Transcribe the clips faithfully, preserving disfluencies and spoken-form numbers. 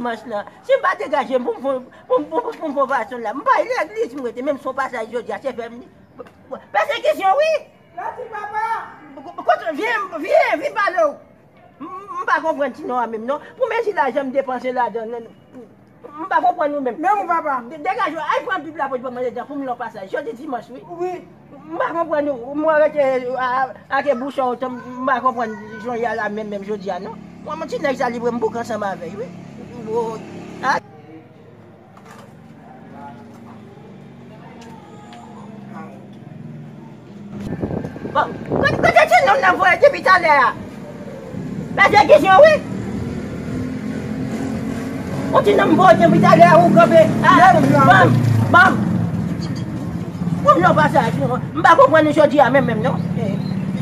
Dimanch lan, si m pa degaje m pou m fè, pou m, pou m, pou m fè yon fason la, m pa legliz m rete, menm si yon pasaj jodi a, se fè m li. Pèsekisyon, wi! Mèsi, papa! Kote, vyen, vyen, vin pale w! M, m pa konprann ti non an menm, non. Pou mezi lajan m depanse ladan, non. M pa konprann ou menm. Men ou, papa. De-, degaje w, al pran Bib la pou w mande jan pou m lè yon pasaj. Jodi dimanch, wi. Wi. M pa konprann ou. Mwen rete a, a, ake bouchon otan, m pa konprann jan y a la menm, menm jodi a, non. Mwen, mwen ti nèg sa li vre, m bouk ansanm avè l, wi. Woy. A. Bon, kote, kote ti nonm nan voye depi talè a? Pèsekisyon, wi. Yon ti nonm voye depi talè a, ou kanpe. A, bam, bam. Pou m nan pasaj, non. M pa konprann nou jodi a menm, menm, non.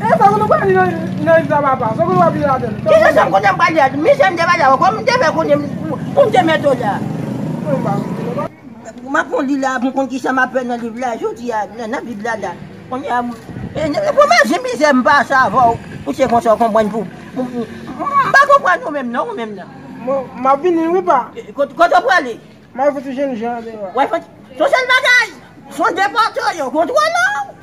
E, sa konnen w pa li nan, nan liv la, papa. Sa konnen w pa li ladan l. Ki se sa m konnen m pa li ladan l? Mizè m te pale avè w, kòman m te fè konnen m, pou m te mete w la? Mwen pa. M ap konn li la, m konn kisa m ap fè nan liv la, jodi a, nan, nan Bib la, la. Kounye a, m, e, e, pou m aji mizè m pase avè w, pou se konsa w konprann pou, m, m, m pa konprann ou menm, non, ou menm, non. Mwen, m ap vini, wi, pa. E, kot-, kote w prale? M al fè ti jennjan deyò a. W al fè ti, se yon sèl bagay, se yon depòte w yo kontwole w.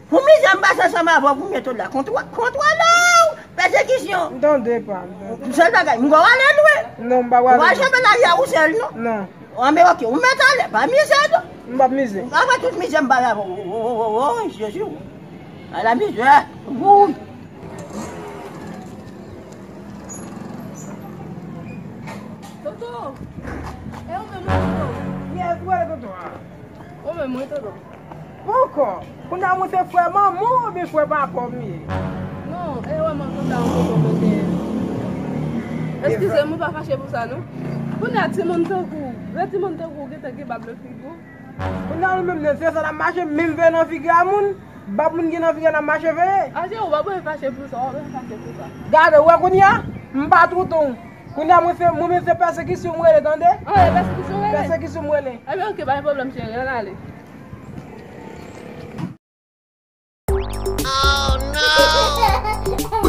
Pou mizè m pase ansanm avè w pou m mete w la. Kontwa-, kontwole w! Pèsekisyon! M tande pa, m tande. Sèl bagay, m gwa w ale lwen. Non, m pa w ale lwen. Ou al chanpe lari a ou sèl, non? Non. Anben, oke, ou mèt ale, pa mize, non? M p ap mize. Apre tout mizè m pale avè w. O, o, o, o, o, Jezi. A la mizè. Wouy. Toto! E ou menm, Toto? Yes, ou ale, Toto a? Ou menm, wi, Toto. Poko. Kounye a mwen se frè manman w oubyen frè papa w m ye? Non, e wè manman ta yon kote mwen te. Eskize m, ou pa fache pou sa, non? Kounye a timoun tankou, vre timoun tankou w gentan gen bab nan figi w. Kounye a nou menm nan se sa n ap mache, menm veye nan figi a moun, bab moun gen nan figi a n ap mache veye. Aje ou pa bezwen fache pou sa, ou pa bezwen fache pou sa. Gade, ou wè kounye a, m pa touton. Kounye a mwen se, mwen menm se pèsekisyon m rele, tande? Ah, e pèsekisyon w rele? Pèsekisyon m rele. Ebyen, oke, pa gen pwoblèm, cheri, ann ale.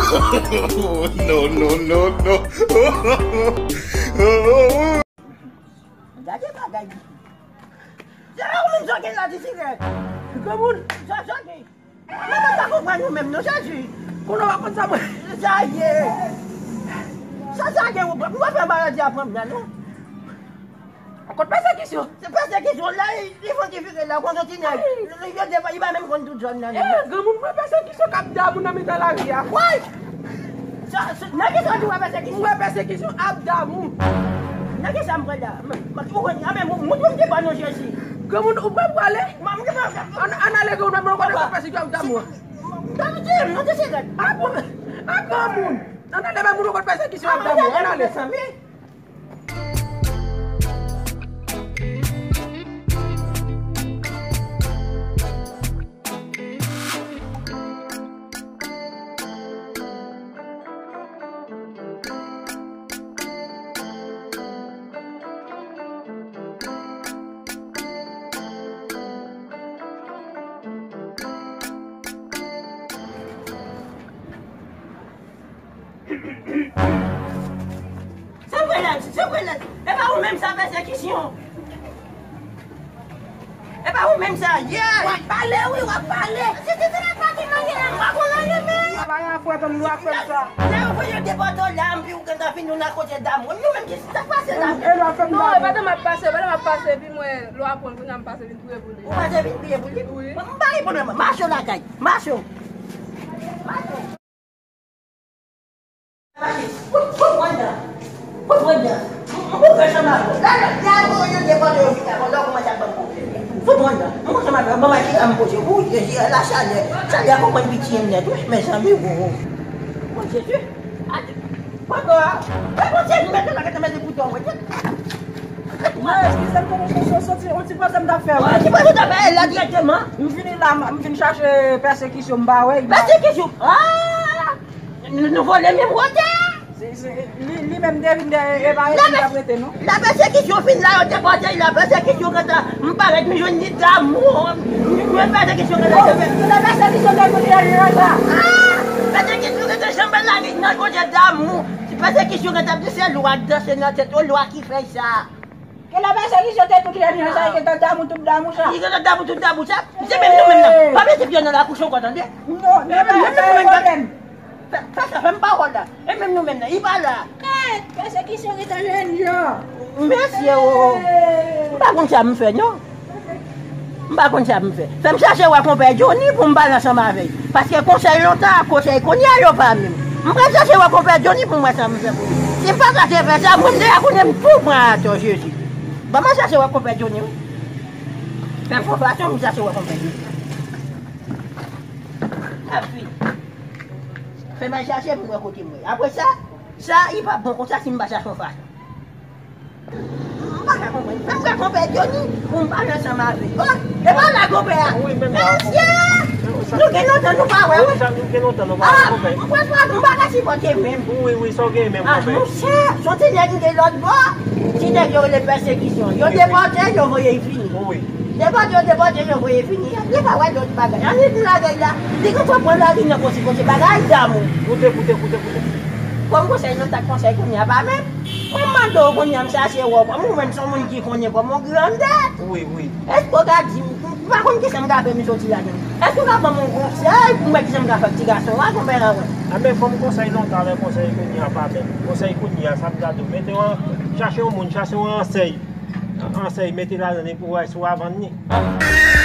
Oh, no! No, no, no, no. Gade bagay. Se ou menm sa w gen la di sirèt. Granmoun. Sa, sa gen. Mwen pa konprann nou menm non, Jezi. Kounye a w ap konn sa mwen. Sa ye. Sa, sa gen ou pran. Mwen fè maladi a pran m la non. Kot pèsekisyon? Se pèsekisyon la, li, li fò ki vire la, konn yon ti nèg. Li, li, li, li pa menm konn tout zòn nan. Eh, granmoun, mwen pèsekisyon k ap damou nan mitan lari a. Woy! Sa, sa, nan ki sa w di w wè pèsekisyon? Mwen pèsekisyon ap damou. Nan ki sa m pran la? M, m, ou konn, a men, moun, moun, moun ki pa non Jezi. Granmoun, ou pran pou ale? Ann, ann ale, granmoun, mwen konnen pèsekisyon ap damou. Damou ti, non, ti sigarèt. A bon, a granmoun. Ann ale, ba moun kote pèsekisyon ap damou. Ann ale. Se vre la, se vre la. E pa ou menm sa pèsekisyon. E pa ou menm sa, yeah. W ap pale, wi, w ap pale. Si, si, si, pa ki manje la, m pa konn anyen, men. Pa gen afè, tann nou ap fè sa. Lè yo voye yo depòte w la, anpi ou gentan vin nou nan kote dam. Nou menm ki sa k pase la? E, e, w ap fè m. Non, e pa tan m ap pase, e pa tan m ap pase, epi mwen, lè w ap pran, kounye a m pase vin priye pou li. Ou pase vin priye pou li? Wi. M pa gen pwoblèm. Mache w lakay. Mache w. Mache w. Fout, fout mwen nan. Fout mwen nan. M, m pou fè chanm avè w. La, la, la, yo, yo, yo, yo, yo, yo, yo, yo, kòmanse ap ban m pwoblèm. Fout mwen nan. M pou fè chanm avè w. Ban m al chita m poze. Ou, Jezi, la chalè. Chalè a konprann piti m nèt. Wi, mezanmi, wo, wo. Bon, Jezi. Adi. Poko. E bon, Jezi, mete la, mete, mete bouton, mete. Mwen, eskize m, tonton Chonchon, se ti, yon ti poze m t ap fè, wi. Yon ti poze w t ap fè la dirèkteman. M vini la, m, m vin chache pèsekisyon, m pa wè, m pa. Pèsekisyon? Ah! Nou, nou vole menm kote. Se, se, li, li menm te vin dèyè, e pa rete, li t ap rete, non. La pèsekisyon fin la, yo depòte l la, pèsekisyon gentan, m parèt, m jwenn li damou. Mwen pèsekisyon gentan. Oh, se la pèsekisyon te vin dèyè la. Ah! Pèsekisyon gentan, janbe lari nan kote damou. Pèsekisyon gen t ap di se lwa k danse nan tèt ou, lwa ki fè sa. Ke la pèsekisyon te tout lè nan sa, li gentan damou tout damou sa. Li gentan damou tout damou sa. Se menm nou menm nan. Pa mete pye nan lakouch ankò tande. Non, non, non, non, non, non. Fè, fè sa, fè m pawòl la. E menm nou menm nan, li pa la. Kèt, pèsekisyon gentan jwenn yo. Mesye o. M pa konn sa m fè non. M pa konn sa m fè. Fè m chache wè konpè Johnny pou m pale ansanm avè l. Paske konsèy lontan ak konsèy kounye a yo pa menm. M pral chache wè konpè Johnny pou m wè sa m fè pou li. Si m pa ka te fè sa, mwen m deja konnen m tou pran atò Jezi. Ban mwen chache wè konpè Johnny wi. Fè m fè fason m chache wè konpè Johnny. Afi. Fè m al chache pou m wè kote m ye. Apre sa, sa li p ap bon konsa si m pa chache yon fason. M pa ka konprann. Fè m wè konpè Johnny pou m pale ansanm avè l. Oh, e pa la konpè a. Wi, menm la. Mesye! Nou gen lontan nou pa wè, wi. Wi, sa nou gen lontan nou pa wè, konpè. Ah, m pral pa nou pa ka sipòte menm. Wi, wi, sa w gen menm, konpè. Ah, monchè, se yon ti nèg m te lòt bò. Ti nèg yo rele pèsekisyon. Yo depòte l, yo voye l vini. Wi. Depòte yo, depòte yo, voye vini. Li pa wè lòt bagay. Ann di lagay la. Li gentan pran lari nan konsekans bagay damou. Koute, koute, koute, koute. Kòm konsèy nou t ap konsèy kounye a pa menm. Kòm mande w kounye a m chache wè w kòm ou menm se yon moun ki konnen kòm yon grandè. Wi, wi. Èske w ka di m, m pa konn kisa m ka fè m soti ladan. Èske w ka ban m yon konsèy pou m wè kisa m ka fè ak ti gason an, konpè Laurent? Anben fò m konsèy lontan lè konsèy kounye a pa menm. Konsèy kounye a, sa m ka di w. Mete w an, chache yon moun, chache yon ansèy. Ansèy, mete ladan li pou w wè si w a vann li.